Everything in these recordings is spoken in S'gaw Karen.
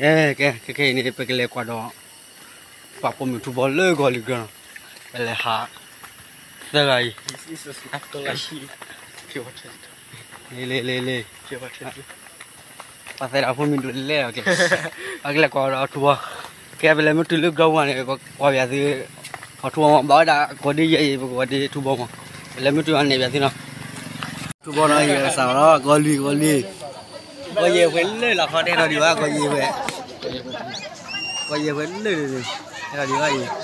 ကဲ ကဲ ခဲခဲအံၤန့ၣ် ပကလဲၤကွၢ်ဒီး ပှၤပိာ်မုၣ်ထူဘီလၢဂီၤလံၤကၢနီၤ, ပလဲၤဟး သၢဂၤအံၤ လ့လ့လ့လ့ ပှၤသဲဒၣ်ဖိမံၤဒိၣ်လဲၣ်လီၤကဲ, ပကလဲၤကွၢ်ဒီးထူဘီ, ကဲ ပလဲၤမ့ၢ်တုၤလၢကၠီပူၤန့ၣ် ပကွၢ်ပယၤသု, ထူဘီမ့ၢ်ဘၣ်ဝဲဒၣ် ကီၢ်ဒ့ယဲအံၤ ပကဝဲဒ့ထူဘီမ့ၢ်, ပလဲၤမ့ၢ်တုၤအီၤနဲၣ်ပယၤသုနီၤ, ထူဘီနီၤ ယစးလီၤ ကီၢ်လွံၢ် ကီၢ်လွံၢ်, ကီၢ်ယဲၢ်ဖဲလၢလီၤခီတဲထီၣ်ဒံးဘၣ် ကီၢ်ယဲၢ်ဖ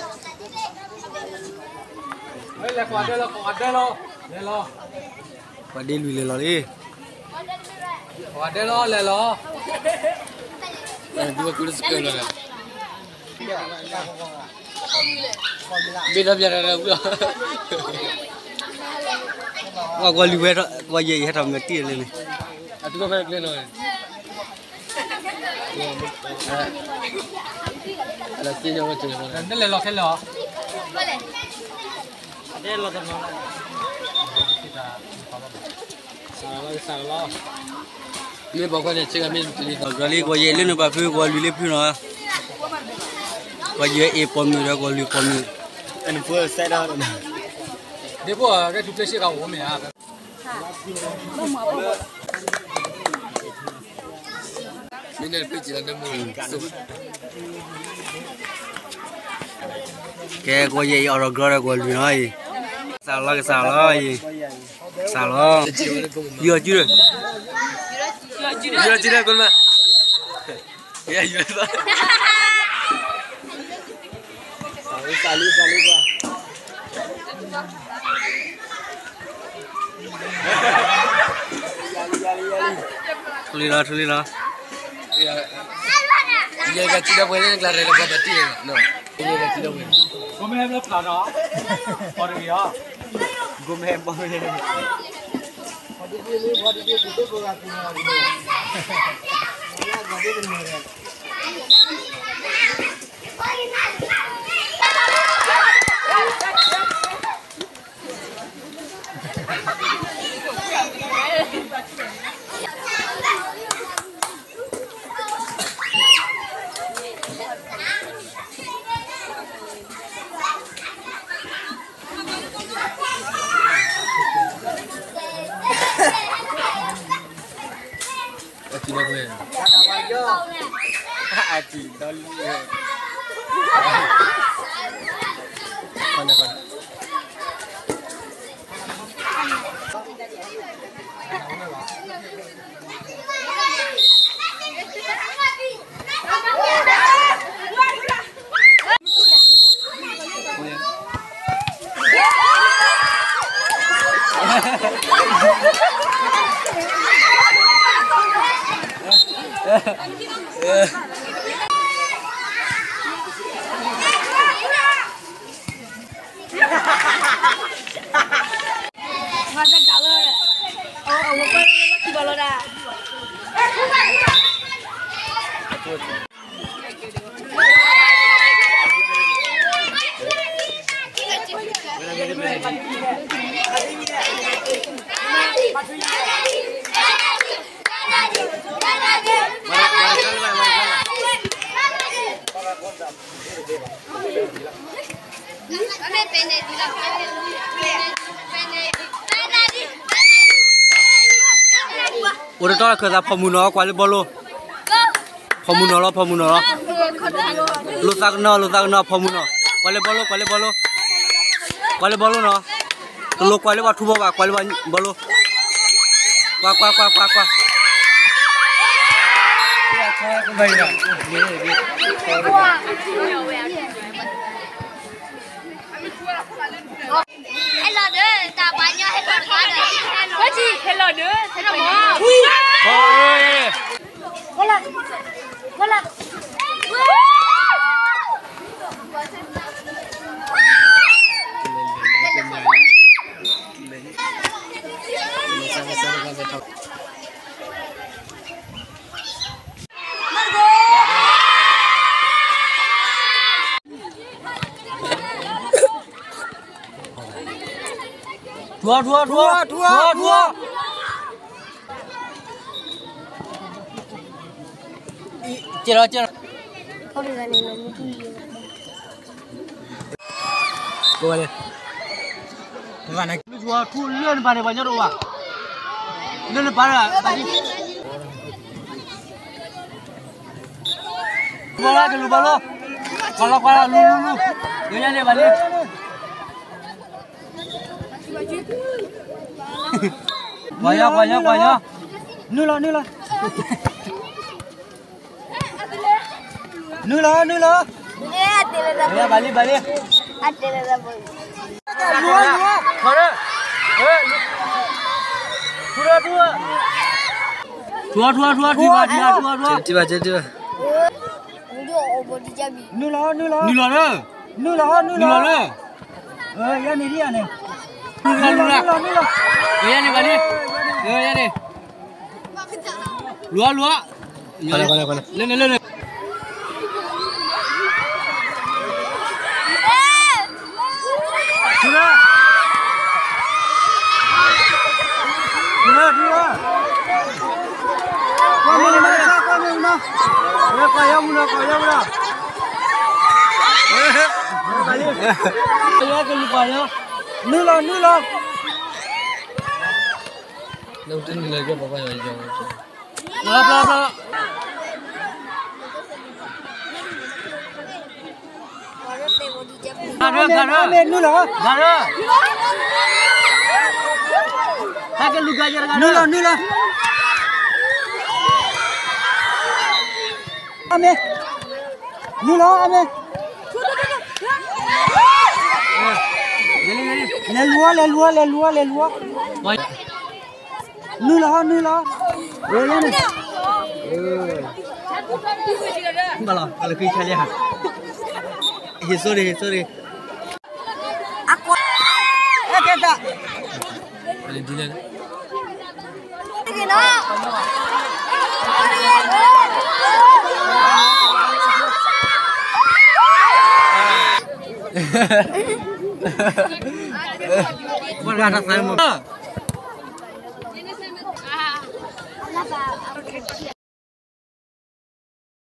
ဲ, ကီၢ်ယဲၢ်ဖဲလၢန့ၣ်, တဲထီၣ်ဒံးဘၣ်အံၤ ပှၤဒ့လွံၢ်လဲၤလီၤလံ, ပှၤဒ့လီၤလဲၤလီၤ, ဘ့ၣ်ဒီးပျၢ်တၢ်တၢ်ဝံၤလီၤ, ပှၤကီၢ်လွံၢ်ဝဲ ကီၢ်ယဲၢ်အံၤဟဲထီၣ်မ့ၢ်တံၢ်လံန့ၣ် နလဲၤလီၤခဲလၢာ်, မ့ၢ်ပှၤကွၢ်န့ၣ် ဆ့ကၤမ့ၢ်တလံၤသီၣ်ကလံၤ ကီၢ်ယဲၢ်လၢနပာ်ဖု ကီၢ်လွံၢ်လၢဖုနီၤ, ကီၢ်ယဲၢ်အံၤပိာ်မုၣ်ဒီးကီၢ်လွံၢ်ပိာ်မုၣ်, ဒ်ဖိကဲထူးပျဲၢ်ရှ့ကၤအိၣ်မ့ၢ်ဧါ ကဲ ကီၢ်ယဲၢ်အံၤ အီၣ်ဒီးကီဒီးကီၢ်လွံၢ်နီၤအံၤ, စးလီၤ ကစးလီၤအံၤ, စးလီၤ, ယူၤအီၤစုဒီး, ယူၤအီၤစုဒီး ကီၢ်မး, ယူၤအီၤစုဒီး ထူလံလီၤ ထူလံလီၤ, ယဲကထံဒီးပှဲၤလၢနကျါရဲၣ်လၢပှၤပတံၢ်, ယဲကထံဒီးပှဲၤ, ကိးမ့ၢ်ဟဲဘျီဖျါနီၤ, ပီတဂ့ၤအီၤ, ကိးမ့ၢ်ဟဲဘျီဖျါ အတံၤဒီးပှဲၤ, အတံၤဒီးလံ, အိၣ်တတီၢ်ခၢၣ်သး ဖီမုၢ်နီၤ ကွၢ်လၢဘီလိ, ဖီမုၢ်နီၤလီၤ ဖီမုၢ်နီၤလီၤ, လိာ်သးကနီၤ လိာ်သးကနီၤ ဖီမုၢ်နီၤ, ကွၢ်လၢဘီလိ ကွၢ်လၢဘီလိ, ကွၢ်လၢဘီလိနီၤ, တလိၣ်ကွၢ်လၢပှၤထူဘီဘၣ် ကွၢ်လၢဘီလိ, ကွၢ် ကွၢ် ကွၢ် ကွၢ် ကွၢ် ဟဲလီၤဒီး တၢ်ပှၤညီဟဲလီၤတဂၤဒီး ဟဲလီၤဒီး ဟဲလီၤဒီး ဟဲလီၤဒီး ထူအီၤ ထူအီၤ ထူအီၤ ထူအီၤ ထူအီၤ ကဲလီၤ, ကဲလီၤ. ကဲလီၤ. ပဘၣ်နၤကလူၤထူလၢနပၤန့ၣ် ပှၤညီတအိၣ်ဘၣ်. လၢနပၤဒီး ဘၣ်လီၤ, ကလူၤဘၣ်လီၤ. ကွၢ်လီၤ, ကွၢ်လီၤ, လူၤ, လူၤ, လူၤ. ယညါန့ၣ် ဘၣ်လံ. ကွၢ်ညီ, ကွၢ်ညီ, ကွၢ်ညီ. နုာ်လီၤ, နုာ်လီၤ. နုာ်လီၤ, နုာ်လီၤ. ဘၣ်လံ, ဘၣ်လံ. ထူထီၣ်, ထူထီၣ်, ထူထီၣ်, ထူထီၣ်, ထူထီၣ်, ထူထီၣ်. ထံၣ်ဘၣ်, ထံၣ်ဘၣ်, ထံၣ်ဘၣ်. နုာ်လီၤ, နုာ်လီၤ, နုာ်လီၤ, နုာ်လီၤ, နုာ်လီၤ. ယၤန့ၣ်ဒ်ယၤန့ၣ်, နုာ်လီၤ, နုာ်လီၤ, နုာ်လီၤ. ယၤန့ၣ်ဘၣ်လံ, ယၤန့ၣ်. လူၤ, လူၤ. လၢန့ၣ်, လၢန့ၣ်. ထူထီၣ်, ထူထီၣ်, ထူထီၣ်. ကွၢ်မ့ၢ်နၤ, ကွၢ်မ့ၢ်နၤ. ကွၢ်ယီမုၢ်လီၤ, ကွၢ်ယီမုၢ်လီၤ. နုာ်လီၤ, နုာ်လီၤ. လၢတနံၤလၢကပှၤယီၤယီၤ, လီၤ, လီၤ, လီၤ. ဂၤရၢ, ဂၤရၢ, မ့ၢ်နုာ်လီၤ, ဂၤရၢ. ဟဲကလူၤဂၤယၤတဂၤ, နုာ်လီၤ, နုာ်လီၤ. အမ့ၢ်, နုာ်လီၤ, အမ့ၢ်. လဲၤလူၤ, လဲၤလူၤ, လဲၤလူၤ, လဲၤလူၤ. နုာ်လီၤ, နုာ်လီၤ. ဝဲယၤန့ၣ်, ဘၣ်လီၤ, ဘၣ်လီၤ, ကဆါလံ, ဟ့ၣ်စိရံ, ဟ့ၣ်စိရံ. အကွၢ်, အဲၣ်ကဲတၢ်, ဘၣ်တၢ်သးမုာ်.